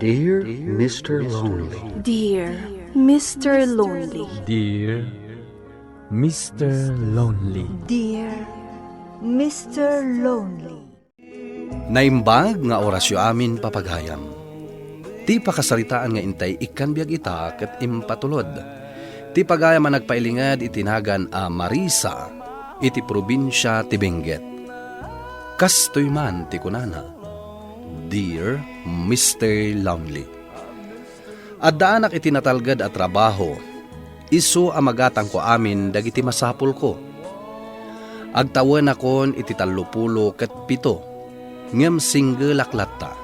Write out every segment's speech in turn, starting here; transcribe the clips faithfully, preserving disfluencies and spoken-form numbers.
Dear Mister Lonely. Dear Mister Lonely. Dear Mister Lonely. Dear Mister Lonely. Naimbag nga orasyo amin, papagayam. Ti pakasaritaan nga intay ikkan biag ita ket impatulod. Ti pagayam a nagpailinged iti nagan a Marisa iti probinsia ti Benguet. Kastoy man ti kunana, "Dear Mister Lonely, addaanak iti natalged a trabaho, isu a magatangko amin dagiti masapulko. Agtawenakon iti tallopulo ket pito, ngem singgelak latta.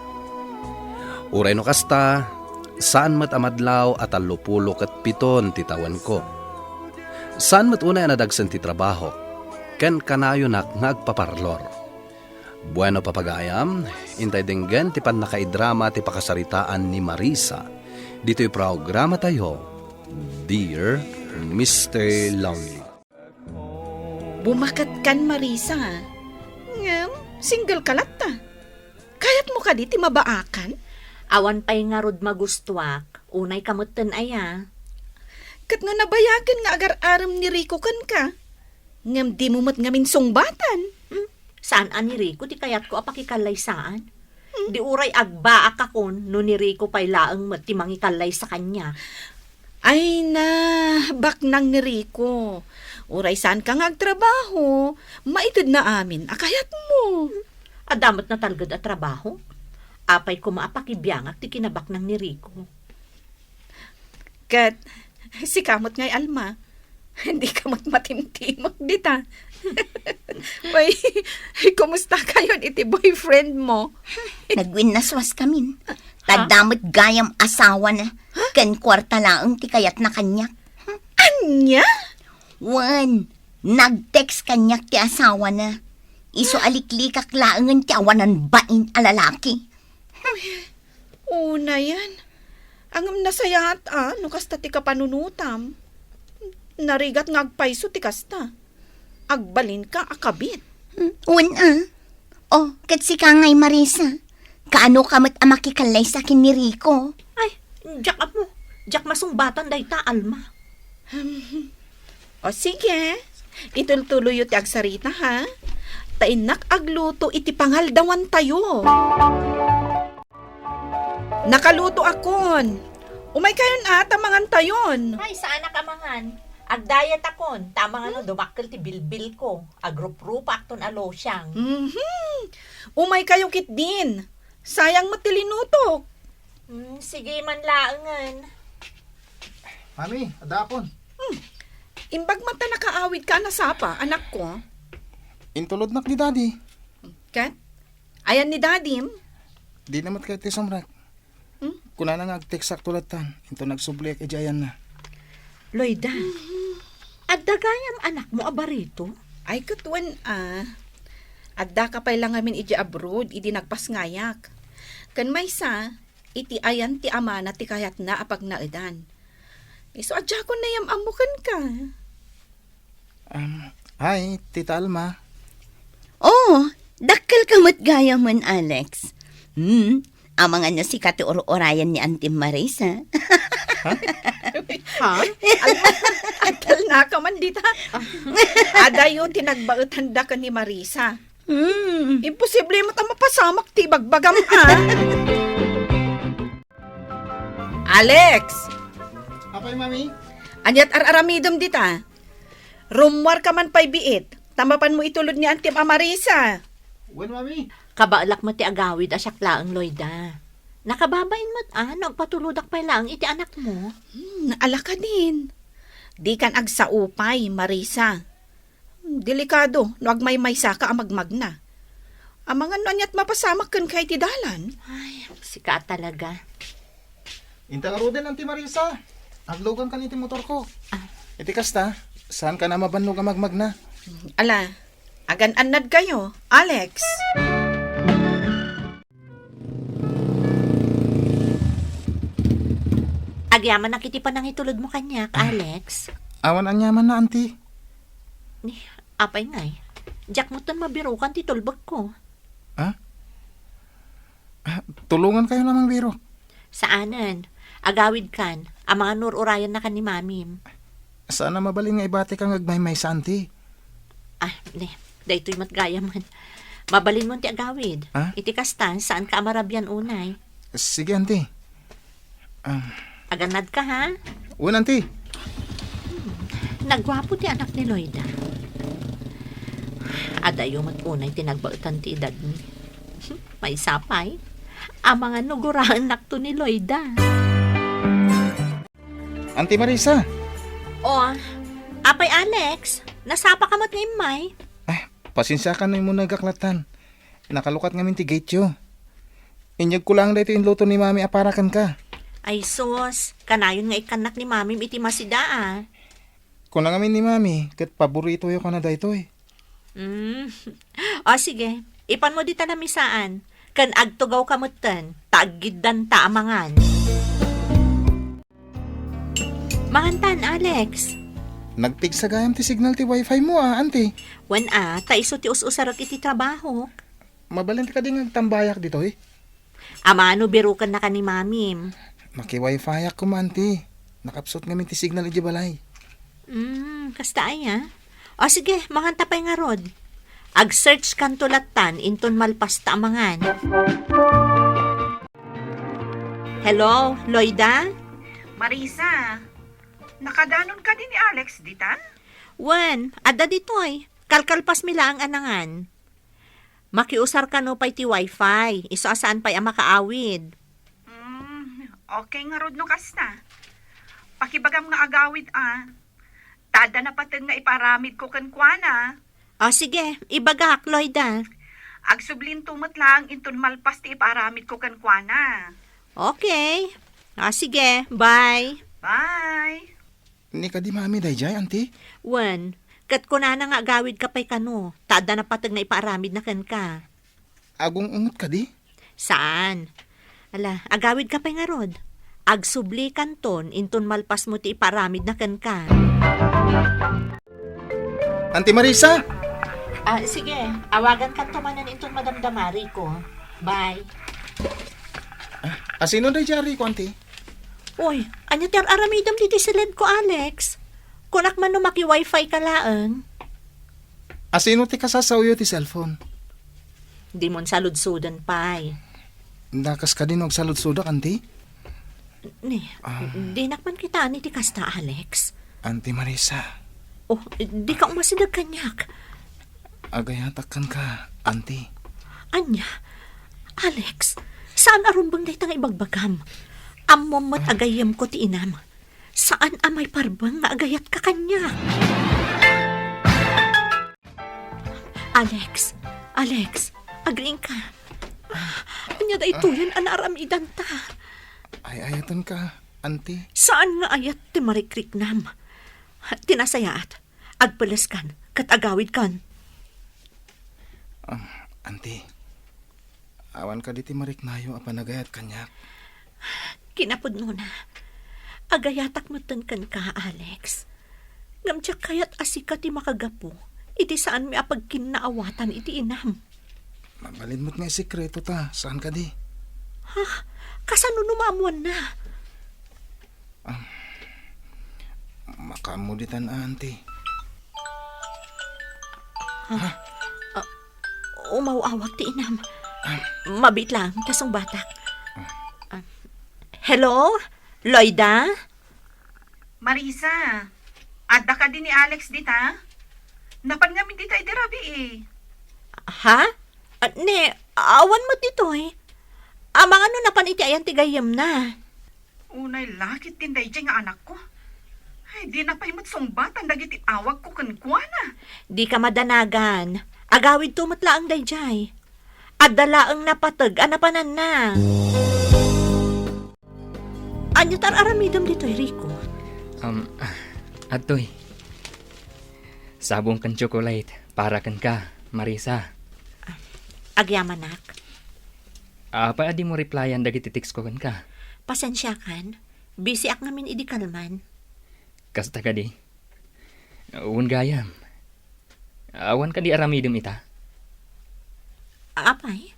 Uray no kasta, saan met a madlaw a tallopulo ket piton ti tawenko. Saan met unay a nadagsen ti trabaho, ken kanayonak nga agpaparlor." Bueno, papagayam, intay denggen ti pannakaidrama ti pakasaritaan ni Marisa ditoy programatayo, Dear Mister Lonely. Bumaketkan, Marisa. Ngem, single ka latta. Kayatmo kadi ti mabaakan? Awan pay ngarud magustuak, unay ka metten aya. Ket no nabayagen nga agar-arem ni Rico kenka, ngem dimo met ngamin sungbatan. Hmm, saan a ni Rico ti kayatko a pakikallaysaan? Hmm. Di uray agbaakakon no ni Rico pay laeng met ti mangikallaysa kaniak. Ay na, baknang ni Rico. Uray saanka nga agtrabaho, maitedna amin a kayatmo. Adda met natalged a trabaho. Apay koma a pakibiangak ti kinabaknang ni Rico. Ket sika met ngay, Alma, dika met matimtimek dita. Way, kumusta kayon iti boyfriend mo? Nagwinnaswas kamin. Ha? Tadda met gayam asawana. Ha? Ken kuarta laeng ti kayatna kaniak. Ania? Wen, nag-text kaniak ti asawana. Isu a liklikak laengen ti awanan bain a lalaki. Unayen. Ngem nasayaat a no kasta ti kapanunotam. Narigat nga agpayso ti kasta. Agbalinka a kabit. Hmm, wen a. O, ket sika ngay, Marisa. Kaano ka met a makikallaysa ken ni Rico? Ay, diak ammo. Diak masungbatan dayta, Alma. O sige, itultuloyyo ti agsarita, ha? Ta innak agluto iti pangaldawantayo. Nakalutoakon. Umay kayon a, ta mangantayon. Ay, saanak a mangan. Agdiet akon, ta mangano dumakkel ti bilbilko. Agruprupaakton a losiang. Mhm. Umay kayo ketdin. Sayang met ti linutok. Hmm, sige man laengen. Mami, adda akon. Hmm. Imbag man ta nakaawidka a nasapa, anakko. Intulodnak ni Daddy. Ket? Ayan ni Dadim? Dina met kayat ti sumrek. Hmm? Kunana nga agteksakto lattan, inton nagsubliak idiay ayanna. Loida, adda gayam anakmo a barito? Ay, ket wen a. Addaka pay la ngamin idiay abroad idi nagpasngayak. Ken maysa, iti ayan ti amana ti kayatna a pagnaedan. Isu a diakon nayam-ammo kenka. Um, hi, Tita Alma. Oh, dakkel ka met gayamen, Alex. Hmm, amangan no sika ti ur-urayan ni Auntie Marisa. Ha? Agtalnaka man dita. Adayo ti nagbaetanda ken ni Marisa. Hmm. Imposible met a mapasamak ti ibagbagam, a. Alex! Apay, Mami? Aniat ar-aramidem dita? Rummuarka man pay biit, ta mapanmo itulod ni Antim a Marisa. Wen, Mami. Kabaelak met ti agawid a siak laeng, Loida. Nakababain met a no agpatulodak pay laeng iti anakmo. Hmm, ala kadin. Dikan agsaupay, Marisa. Delikado no agmaymaysaka a magmagna. Amangan no aniat mapasamak kenka iti dalan. Ay, sika a talaga. Inta ngaruden, Auntie Marisa. Aglugankan iti motorko. Ah. Iti kasta, saankan a mabannog a magmagna. Ala, agan-annadkayo, Alex. Agyamanak iti panangitulodmo kaniak, Alex. Awan aniamanna, Auntie. Ni, apay ngay? Diak metten mabirokan ti tulbekko. Ah? Ah, tulongankayo la mangbirok. Saanen. Agawidkan. Amangan no ur-urayannakan ni Mamim. Saan a mabalin nga ibatika nga agmaymaysa, Auntie. Ah, ne. Daytoy met gayamen. Mabalinmon ti agawid. Ah? Iti kasta, saanka a marabian unay. Sige, Auntie. Ah. Agannadka, ha? Wen, Auntie. Hmm. Nagguapo ti anak ni Loida. Adayo met unay ti nagbaetan ti edadmi. Maysa pay. Amangan no guraennakto ni Loida. Auntie Marisa. O, apay Alex, nasapaka met nga immay? Ah, pasensiakan no immunegak lattan. Nakalukat ngamin ti gateyo. Inyegko laeng daytoy inluto ni Mami a para kenka. Ay sus, kanayon nga ikkannak ni Mamim iti masida, a. Kuna ngamin ni Mami, ket paboritoyo kana daytoy. Mm. O sige, ipanmo dita lamisaan, ken agtugawka metten, ta aggiddanta a mangan. Mangantan, Alex. Nagpigsa gayam ti signal ti wifi mo, a, Auntie. Wen a, ta isu ti us-usarek iti trabahok. Mabalin ti kadi nga agtambayak ditoy? Amangan no birukennaka ni Mamim. Maki-wifiak koma, Auntie. Nakapsut ngamin ti signal idiay balay. Mm, kasta aya. O sige, manganta pay ngarud. Ag-searchkanto lattan inton malpasta a mangan. Hello, Loida? Marisa, nakadanon kadi ni Alex dita? Wen, adda ditoy. Kalkalpasmi laeng a nangan. Makiusar kano pay ti wifi, isu a saan pay a makaawid. Mm, okay ngarud no kasta. Pakibagam nga agawid a. Ta adda napateg nga ipaaramidko kenkuana. O sige, ibagak, Loida. Agsublinto met laeng inton malpas ti ipaaramidko kenkuana. Okay. O sige, bye. Bye. Ni kadi Mami daydiay, Auntie? Wen, ket kunana nga agawidka pay kano, ta adda napateg nga ipaaramidna kenka. Agung-unget kadi? Saan. Ala, agawidka pay ngarud. Agsublikanton inton malpasmo ti ipaaramidna kenka. Auntie Marisa! Ah, sige. Awagankanto manen inton madamdama, Rico. Bye. Ah, asino daydiay a Rico, Auntie? Uy, ania ti ar-aramidem ditoy siledko, Alex? Kunak man no maki-wifi ka laeng. Asino ti kasasaoyo ti cellphone? Dimon saludsoden pay. Dakes kadi no agsaludsodak, Auntie? Ni, Ah. dinak man kitaan iti kasta, Alex. Auntie Marisa. Oh, dika umasideg kaniak. Agayatak kenka, Auntie. Ania? Alex, saan a rumbeng dayta nga ibagbagam. Ammom met a gayyemko ti inam. Saan a maiparbeng nga agayatka kaniak. Alex, Alex, agriingka. Ania daytoyen a naaramidanta? Ay-ayatenka, Auntie. Saan nga ayat ti marikriknam? Ti nasayaat, agpeleskan ket agawidkan. Um, Auntie, awan kadi ti mariknayo a panagayat kaniak? Kinapudnona, agayatak metten kenka, Alex. Ngem diak kayat a sika ti makagapu iti saanmi a pagkinnaawatan iti inam. Mabalin met nga isekreto ta, saan kadi? Ha? Kasano no maammuanna? Ah, makaammo ditan, Auntie. Ha? Ah, umaw-awag ti inam. Ah. Mabiit lang, ta sungbatak. Ah. Ah. Hello? Loida? Marisa, adda kadi ni Alex dita? Napan ngamin dita idi rabii. Ha? Ah, ne, awan met ditoy. Amangan no napan iti ayan ti gayyemna. Unay la ketdin daydiay nga anakko. Ay, dina pay met sungbatan dagiti awagko kenkuana. Dika madanagan. Agawidto met laeng daydiay. Adda laeng napateg a napananna. Ania ti ar-aramidem ditoy, Rico? Um, adtoy. Sabong ken chocolate para kenka, Marisa. Agyamanak. Apay a dimo replyan dagiti textko kenka? Pasensiakan. Busyak ngamin idi kalman. Kasta kadi? Wen gayam. Awan kadi aramidem ita? Apay?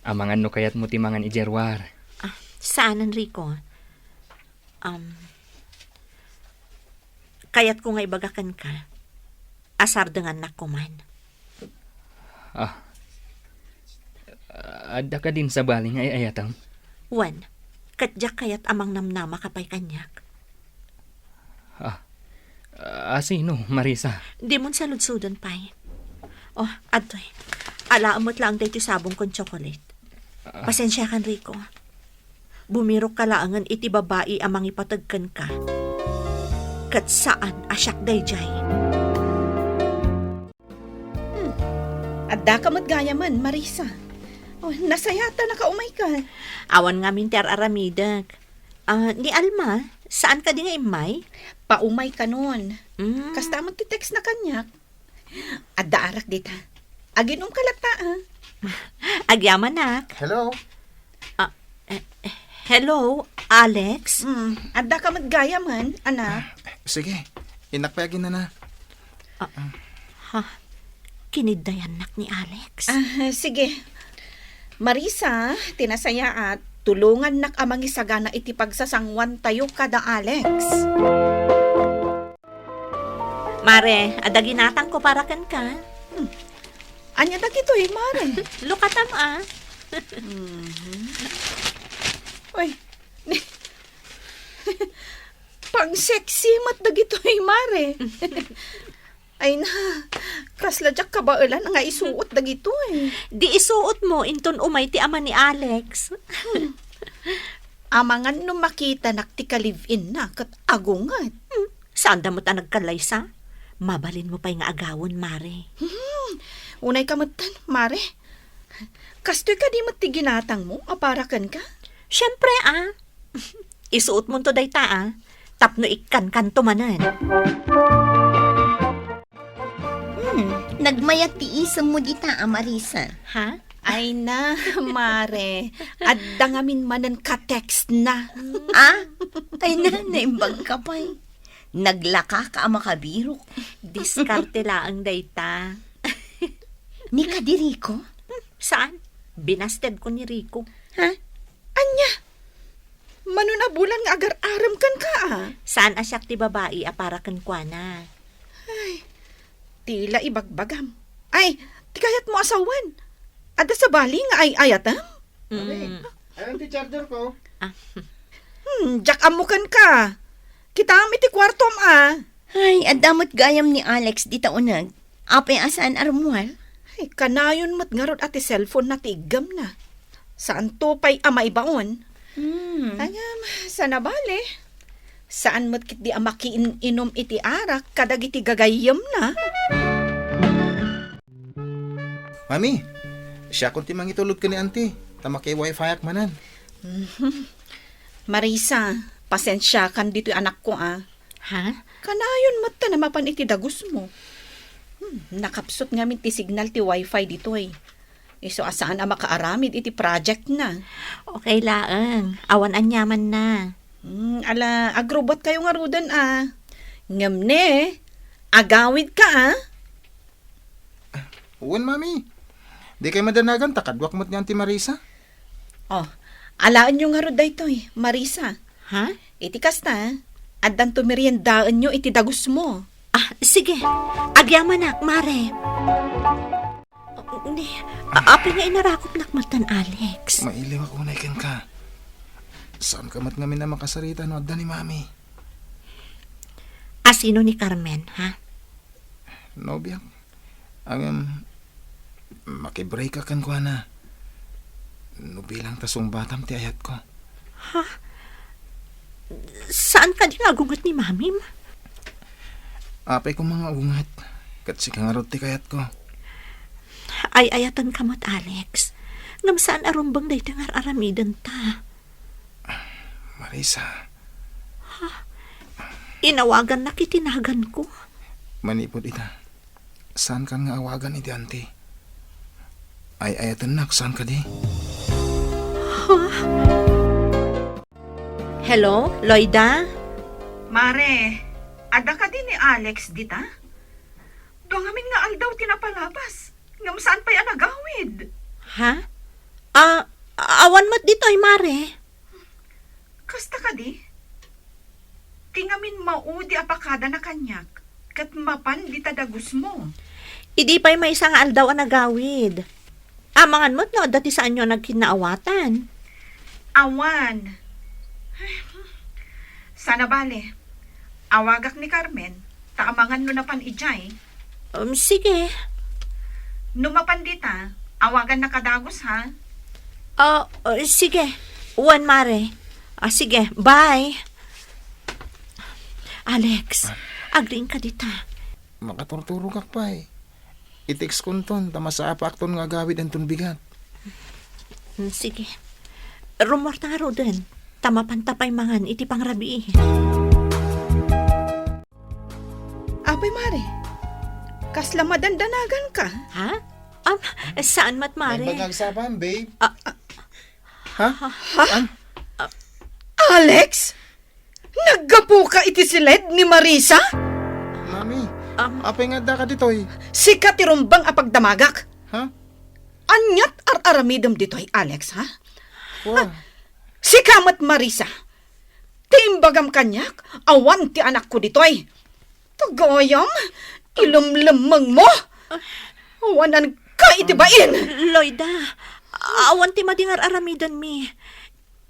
Amangan no kayatmo ti mangan idiay ruar. Ah, Saanen, Rico. Um, kayatko nga ibaga kenka a sardengannak koman. Ah. Adda kadin sabali nga ay-ayatam? Wen, ket diak kayat a mangnamnamaka pay kaniak. Ah. Ah, sino, Marisa? Dimon saludsoden pay. Oh, adtoy. Alaem met laeng daytoy sabong ken tsokolate. Ah. Pasensiakan, Rico. Bumirokka laengen iti babai a mangipateg kenka. Ket saan a siak daydiay. Hmm. Addaka met gayamen, Marisa. Oh, nasayaat a nakaumayka. Awan ngamin ti ar-aramidek. Ah, ni Alma, saan kadi nga immay? Paumay kanon. Mm. Kasta met ti text na kaniak. Adda arak dita. Aginom ka latta, ah. Agyamanak. Hello? Ah, eh, eh, hello, Alex? Mm, adda ka met gayamen, anak. Sige, innak pay aginana. Ah, ha? Kiniddayannak ni Alex? Ah, sige. Marisa, ti nasayaat, tulongannak a mangisagana iti pagsasanguantayo kada Alex. Mare, adda ginatangko para kenka. Hmm. Ania dagitoy, Mare? Lukatam, ah. Mhm. Uy, ni-, pang-sexy met dagitoy, Mare. Ay na, kasla diak kabaelan nga isuot dagitoy. Di isuot mo, inton umay ti ama ni Alex. Hmm. Amangan no makitanak ti ka-live-in na, ket agunget. Hmm. Saanda met a nagkallaysa. Mabalin mo pay nga agawen, Mare. Hmm, unay ka metten, Mare. Kastoy kadi met ti ginatang mo a para kenka? Siempre, ah. Isuot monto dayta, ah. Tapno ikkankanto manen. Hmm, nagmayat ti isemmo dita a Marisa. Ha? Ay na, Mare. Adda ngamin manen ka-text na. Ah? Ay na, naimbag ka pay. Naglaka ka a makabirok. Diskarte laeng dayta. Ni kadi Rico? Hmm, saan? Binasted ko ni Rico. Ha? Ania? Mano a bulan nga agar-arem kenka, ah? Saan a siak ti babai a para kenkuana? Ay, tila ibagbagam. Ay, ti kayat mo a sawen? Adda sabali nga ay-ayatem? Mm. Ay, ayan ti charger ko. Ah. Hmm, diak ammo kenka. Kitaem iti kuartom, ah. Ay, adda met gayam ni Alex dita uneg. Apay a saan a rummuar? Ay, kanayon met ngarud a ti cellphone na ti iggemna. Saanto pay a maibaon. Hmm. Ngem, saan a bale, saan met ketdi a makiin-inom iti arak kadagiti gagayyemna. Mami, siakon ti mangitulod ken ni Auntie, ta maki-wifi-ak manen. Mhm. Marisa, pasensiakan ditoy anakko, ah. Ha? Kanayon met ta a mapan iti dagusmo. Hmm, nakapsut ngamin ti signal ti wifi ditoy. Isu a saan a makaaramid iti project na. Okay laeng. Awan aniamanna. Hmm, ala, agrubbuatkayo ngaruden, ah. Ngem ne, agawidka, ah. Wen, Mami. Dikay madanagan ta kaduak met ni Auntie Marisa. Oh, alaenyo ngarud daytoy, Marisa. Ha? Iti kasta, addanto meriendaenyo iti dagusmo. Ah, sige. Agyamanak, Mare. Ni, a-, apay nga inarakopnak metten, Alex? Mailiwak unay kenka. Saanka met ngamin a makasarita no adda ni Mami. A sino ni Carmen, ha? Nobiak. Ngem, makibreak-ak kenkuana. No bilang ta sungbatam ti ayatko. Ha? Saan kadi nga agunget ni Mamim? Apay koma nga agunget. Ket sika ngarud ti kayatko. Ay-ayatenka met, Alex. Ngem saan a rumbeng daytoy nga ar-aramidenta. Marisa. Ha? Inawagannak iti naganko. Manipud ita, saankan nga awagan iti Auntie. Ay-ayatennak, saan kadi? Ha? Hello, Loida? Mare, adda kadi ni Alex dita? Dua ngamin nga aldaw ti napalabas, ngem saan pay a nagawid. Ha? Ah, awan met ditoy, Mare. Kasta kadi? Ti ngamin maudi a pakadana kaniak, ket mapan dita dagusmo. Idi pay maysa nga aldaw a nagawid. Amangan met no adda ti saanyo a nagkinnaawatan. Awan. Sana bale, awagak ni Carmen, ta amangan no napan idiay. Um, sige. No mapan dita, awagannak a dagus, ha? Ah, ah, sige. Wen, Mare. Ah, sige. Bye. Alex, agriingka dita. Makaturturogak pay. I-textkonton ta masapaakton nga agawid inton bigat. Hmm, sige. Rummuarta ngaruden, ta mapanta pay mangan iti pangrabii. Apay, Mare? Kasla madandanaganka? Ha? Am, saan met, Mare? Naimbag nga agsapam, babe. Ah, ah. Ha? Ha? An? Alex? Naggapuka iti siled ni Marisa? Mami, Am. Apay nga addaka ditoy? Sika ti rumbeng a pagdamagak. Ha? Aniat ar-aramidem ditoy, Alex, ha? Wa. Sika met, Marisa. Ti imbagam kaniak, awan ti anakko ditoy. Tagayam, ilemlemmengmo. Awananka iti bain. Loida, awan ti madi nga ar-aramidenmi.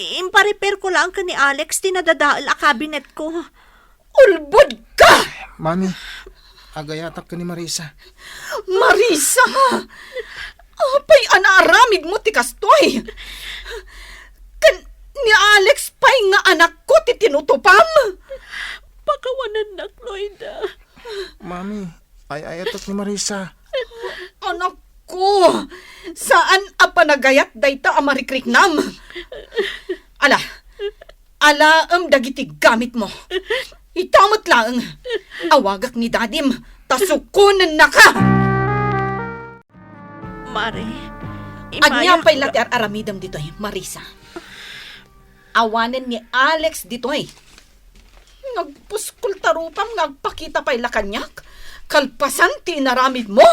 Imparepairko laeng ken ni Alex ti nadadael a kabinetko. Ulbodka! Mami, agayatak ken ni Marisa. Marisa! Apay a naaramidmo ti kastoy? Ken ni Alex pay nga anakko ti tinutupam? Pakawanennak, Loida. Mami, ay-ayatek ni Marisa. Anakko, saan a panagayat dayta a marikriknam. Ala, alaem dagiti gamitmo. Ita met laeng, awagak ni dadim, ta sukonennaka. Mare, ania pay la ti ar-aramidem ditoy, Marisa? Awanen ni Alex ditoy. Nagpuskol ta rupam nga agpakita pay la kaniak, kalpasan ti inaramidmo?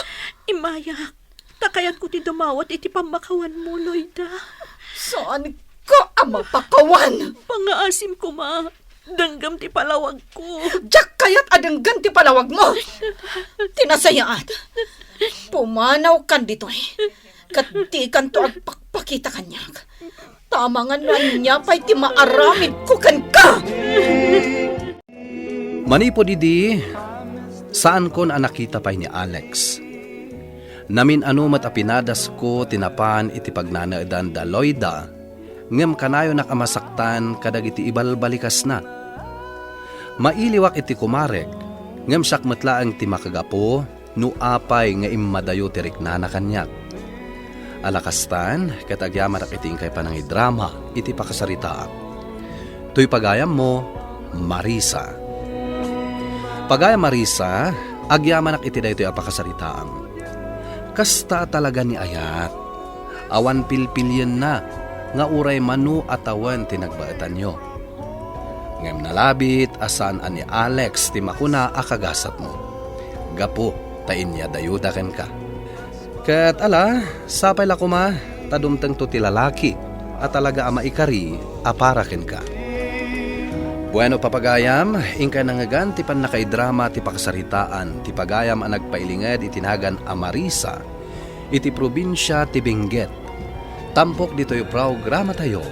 Immayak, ta kayatko ti dumawat iti pammakawanmo, Loida. Saanka a mapakawan? Pangngaasim koma, denggem ti palawagko. Diak kayat a denggen ti palawagmo. Ti nasayaat, pumanawkan ditoy. Ket dikanto agpakpakita kaniak. Ta amangan no ania pay ti maaramidko kenka. Manipud idi, saankon a nakita pay ni Alex. Namin-ano met a pinadasko ti napan iti pagnanaedan da Loida, ngem kanayonak a masaktan kadagiti ibalbalikasna. Mailiwak iti kumarek, ngem siak met laeng ti makagapu no apay nga immadayo ti riknana kaniak. Ala kastan, ket agyamanak iti inkay panangidrama iti pakasaritaam. Toy pagayammo, Marisa. Pagayam Marisa, agyamanak iti daytoy a pakasaritaam. Kasta a talaga ni ayat. Awan pilpilienna nga uray mano a tawen ti nagbaetanyo. Ngem nalabit a saan a ni Alex ti makuna a kagasatmo, gapu ta inyadayoda kenka. Ket ala, sapay la koma ta dumtengto ti lalaki a talaga a maikari a para kenka. Bueno, papagayam, inkay nangngegan ti pannakaidrama ti pakasaritaan ti pagayam a nagpailinged iti nagan a Marisa, iti probinsia ti Benguet. Tampok ditoy programatayo,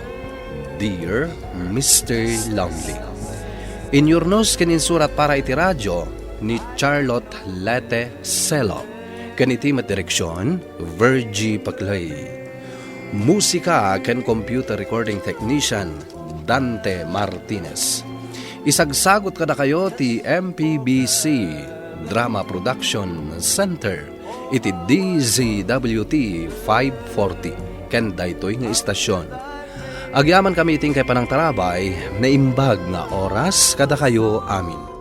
Dear Mister Lonely. Inyurnos ken insurat para iti radio ni Charlotte Lete Celo, ken iti met direksion, Virgie Paclay. Musika ken computer recording technician, Dante Martinez. Isagsagot kadakayo ti M P B C Drama Production Center iti D Z W T five forty ken daytoy nga istasion. Agyamankami iti inkay panangtarabay, naimbag nga oras kadakayo amin.